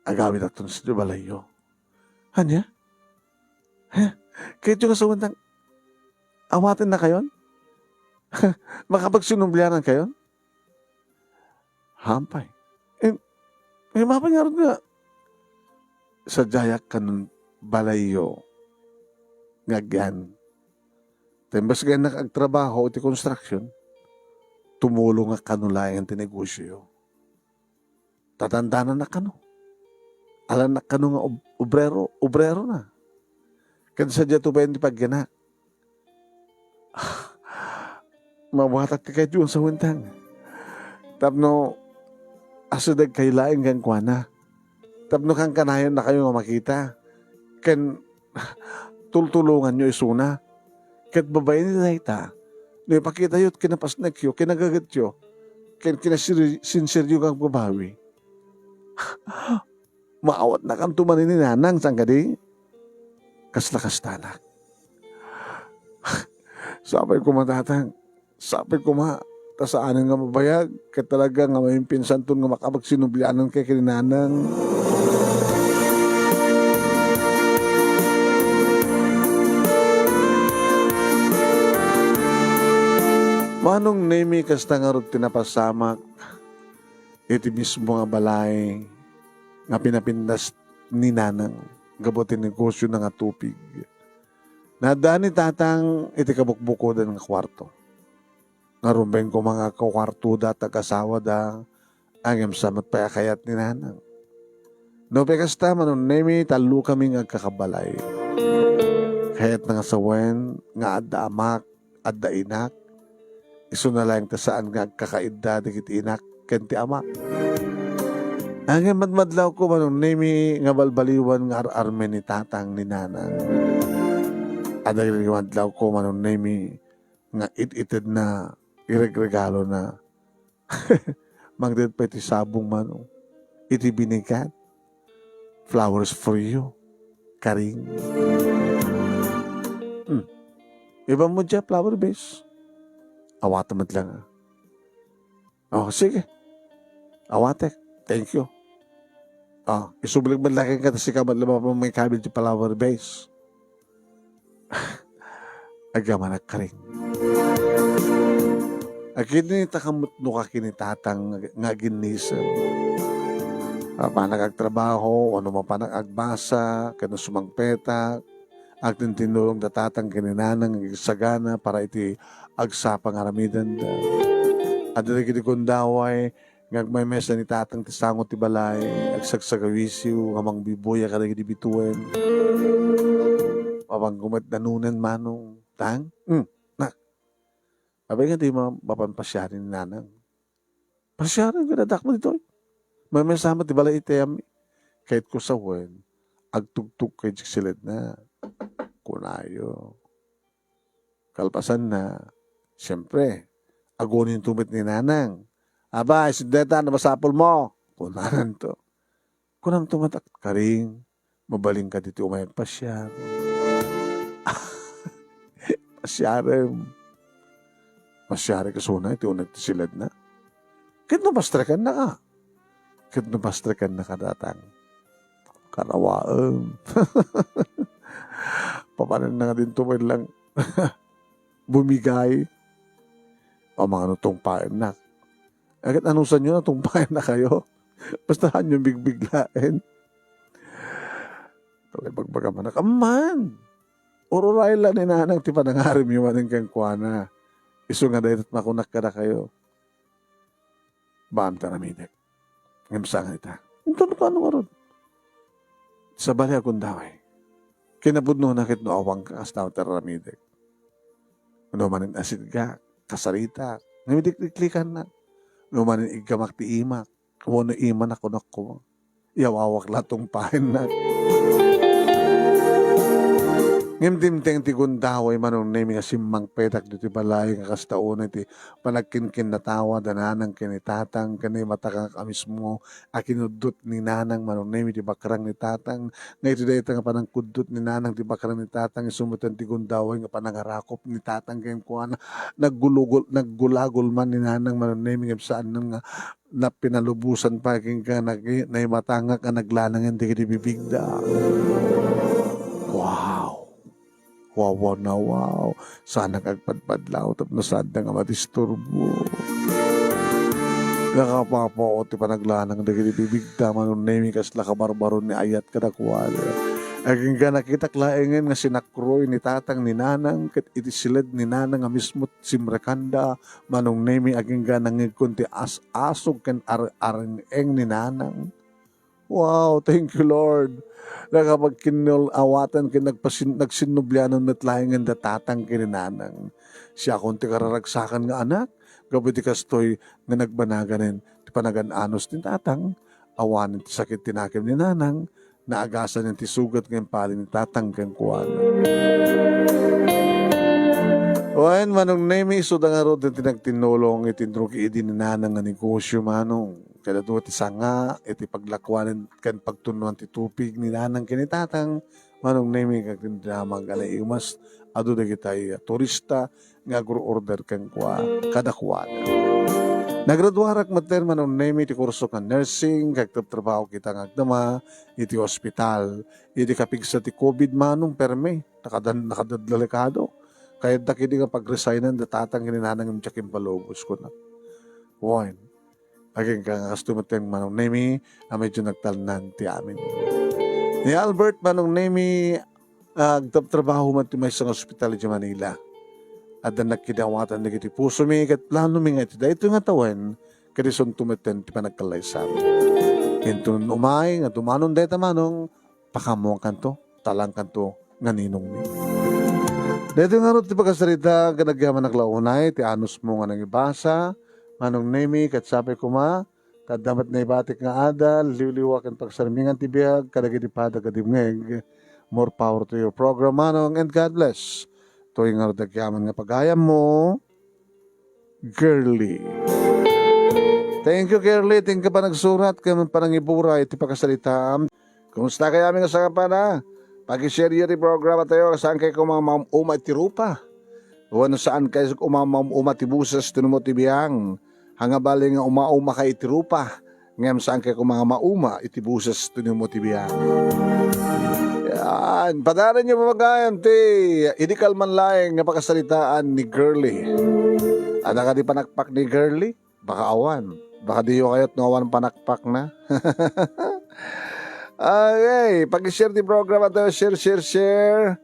agawidakton sadiay balayyo. Ania? He? Kayatyo nga sawentang awatennakayon? Makapagsinublianankayon? Hampay. Eh, eh, mapan ngarud nga sadiayak kanon balayyo nga agyan. Ta imbes nga agtrabaho iti construction, tumulong nga kano laeng ti negosioyo. Tatandanan na kano. Alan na kano nga ob-, obrero, obrero na. Ken sadiay to bayan ti pagyanak. Mabuatak ti kayatyo nga sawentang. Tapno asidegkayo laeng kenkuana. Tapno kankanayonnakayo nga makita. Ken tultulonganyo isuna. Ket babaen iti dayta, no ipakitayo ti kinapasnekyo, kinagagetyo, ken kinasiri-, sinseryo nga agbabawi, maawatnakanto manen ni nanang, saan kadi? Kasla kastanak. Sapay koma, tatang. Sapay koma. Ta saanen nga mabayag, ket talaga nga maminpinsanton nga makapagsinublianan kay ken ni nanang. Manong Nemi, kasta ngarud ti napasamak iti mismo nga balay nga pinapintas ni nanang gapu ti negosiona nga tupig. Naadda ni tatang iti kabukbukodan nga kuarto. Nga rumbeng koma nga agkakuartoda, tag-asawada, ngem sa met pay a kayat ni nanang. No pay kasta, Manong Nemi, tallokami nga agkakabalay. Kayatna nga sawen nga adda amak, adda inak, isuna laeng ta saan nga agkakaidda dagiti inak ken ti amak. Ngem madmadlawko, Manong Nemi, nga balbaliwan nga ar-armen ni tatang ni nanang. Adda iti madlawko, Manong Nemi, nga it-itedna, iregregalona. Mangted pay ti sabong, Manong. Iti binigat. Flowers for you. Karing. Hmm. Iba mo dya, flower vase. Awatem met lang, ah. Oh, sige. Awatek. Thank you. Oh, isublik met lang kenka ta sika met laeng makabil ti flower vase. Agyamanak karing. Agkinita ka met no ka ken ni Tatang nga aginnisem. Mapanak agtrabaho, wenno mapanak agbasa, ken no sumangpetak, agtintinnulong da Tatang ken ni Nanang nga agsagana para iti agsapa nga aramidenda. Adda dagiti gundaway nga agmaymesa ni Tatang ti sango ti balay, agsagsagawisiw nga mangbibuya kadagiti bituen. Mapanggumet danunen, Manong, Tang? Hmm, nak. Apay nga di ma-, mapan pasiaren ni Nanang? Pasiaren kadakuada ditoy. Maymesa met ti balay iti ayammi. Ket ko sawen, agtugtog kay siledna. Kunayo. Kalpasanna, siempre, aguninto met ni Nanang. "Aba, isu dayta, no masapulmo," kunananto. Kunanto met a, "Karing, mabalinka ditoy umay agpasiar." Pasiarem. Pasiarek isuna iti uneg ti siledna. Ket no pastrekennaka? Ket no pastrekennaka, Tatang? Kanawaem. Papanenna nga dinto met lang bumigay. Amangan no tungpaennak. Ket anusanyo no tungpaennakayo? Basta haanyo bigbiglaen. Talaga, ibagbaga manak, amman. Ururay la ni Nanang ti panangarimyo manen kenkuana. Isu nga dayta makunak kadakayo. Baam ta aramidek. Ngem saan nga ita? Inton kano ngarud. Sabali a gundaway. Kinapudnona ket no awanka, kasta ti aramidek. No manen asidka, kasaritak. Ngem idikliklikannak. No manen iggamak ti imak. Wenno imanak, kunak koma. Iyawawak la tungpaennak. Ngem dimteng ti gundaway, Manong Nemi, nga simmangpetak ditoy balay nga kasta unay ti panagkinkinnatawa da Nanang ken ni Tatang ken naimatangak a mismo a kinuddot ni Nanang, Manong Nemi, ti bakrang ni Tatang. Nga iti dayta nga panangkuddot ni Nanang ti bakrang ni Tatang, isu met ti gundaway nga panangarakop ni Tatang kenkuana. Naggulugol-, naggulagol man ni Nanang, Manong Nemi, ngem saan nga na pinalubosan pay kenka nag-, naimatangak a naglanangen dagiti bibigda. Wow! Wow, wow, na wow. Saanak agpadpadlaw tapno saanda nga madisturbo. Nakapapao ti panaglanang dagiti bibigda, Manong Nemi, kasla kabarbaro ni ayat kadakuada. Agingga nakitak laengen nga sinakroy ni Tatang ni Nanang, ket iti siled ni Nanang a mismo simrekanda, Manong Nemi, agingga nangngegkon ti as-asog ken ar-, areng-eng ni Nanang. Wow, thank you, Lord. Nakapagkinnul-awatan ken nagpasin-, nagsinnublianan met laengen da Tatang ken ni Nanang. Siakon ti kararagsakan nga anak, gapu iti kastoy nga nagbanaganen ti panagan-anos ni Tatang. Awanen ti sakit ti nakem ni Nanang, naagasan ti sugat nga impali ni Tatang kenkuana. Wen, Manong Nemi, isuda ngarud ti nagtinnulong iti rugi idi ni Nanang nga negosyo, Manong. Kadua ti sanga iti paglakuanen ken pagtunnoan ti tubig ni Nanang ken ni Tatang, Manong Nemi, ket iti damag a naiumas, adu dagitay turista nga agru-order kenkua-, kadakuada. Nagraduarak metten, Manong Nemi, ti kurso nga nursing, ket agtrabtrabaho kita nga agdama iti ospital. Iti kapigsa ti covid, Manong, permi, nakadan-, nakadadelikado. Kayatdak idi nga pag-resignan da Tatang ken ni Nanang, ngem diak impalubos, kunak. Wen, agingga nga kastoy metten, Manong Nemi, a medyo nagtalnan ti amin. Ni Albert, Manong Nemi, agtrabtrabaho met ti maysa nga ospital idiay Manila. Adda nagkidawatan dagiti pusomi ket planomi nga iti daytoy nga tawen, ket isunto metten ti panagkallaysami. Inton umay nga dumanon dayta, Manong, pakaammoankanto, talangkanto nga ninongmi. Daytoy ngarud ti pakasarita ket agyamanak la unay ti anusmo nga nangibasa, Manong Nemi, ket sapay koma, ta adda met naibatik nga adal, liwliwa ken pagsarmingan ti biag kadagiti padak a dimngeg. More power to your program, Manong, and God bless. Toy ngarud agyaman nga pagayammo, Girly. Thank you, Girly. Thank you panagsurat ken panangibura iti pakasarita. Kumusta kayo, amin nga sangapana? Pag-share yo ti programa tayo, saan kayo kumamam-uma iti rupa? Wenno saan kayo kumamam-uma ti buses ti numo ti biang? Haan nga bali nga uma-uma kayo iti rupa, ngem saan kayo kumamam-uma iti buses ti numo ti biang? Yan. Padaren niyo pa gayam ti idi kalman laeng nga pakasaritaan ni Girly. Adda kadi panakpak ni Girly? Baka awan. Baka diyo kayat no awan panakpak na. Okay, pag-share ti program ato, share, share, share.